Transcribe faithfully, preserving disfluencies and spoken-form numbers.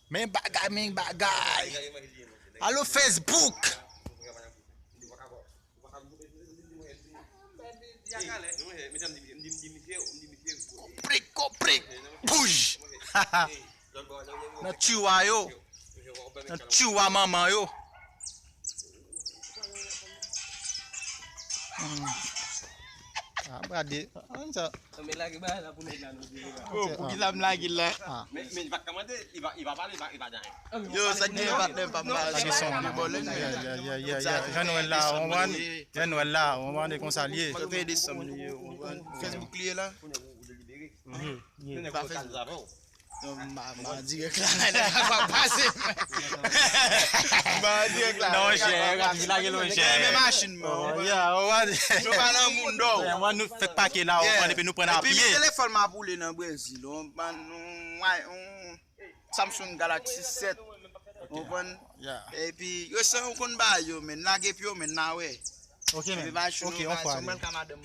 Men bagay, men bagay. Alo Facebook. Konprik, konprik. Pouj. Nan tiwa yo. Nan tiwa manman yo. Hmm. Ah, gade. Ah, sa. Men lage bagay la pou nèg la, nou di. Oh, pou ki sa m lage la? Ah. Men, men li pa ka mande, li pa, li pa pale, li pa, li pa di anyen. Yo, sa k gen patnè pa m la, sa k gen son an. Yeah, yeah, yeah, yeah, yeah. Jan nou wè l la, ou konprann? Jan nou wè l la, ou konprann, e konsa l ye. Fòk nou ede sanm li ye, ou konprann? Facebook li ye la? Mhm. Pa Facebook. Non, ma, ma dirèk la, nèg la pa pase. Ma dirèk la. Non, chè, yo ka toujou lage l, monchè. Men machin, man. Oh, yeah, oh, what? Nou pa nan moun dò. Yeah, nou fèk pake la, ou konprann, epi nou pran a pye. Epi men telefòn m ap woule nan Brezil, on, on, on Samsung Galaxy sèt. Ou konprann? Yeah. Epi yo san ou konn ba yo, men lage pye w, men na wè. Ok, men. Epi machin, ok, on fwa. Mwen ka madanm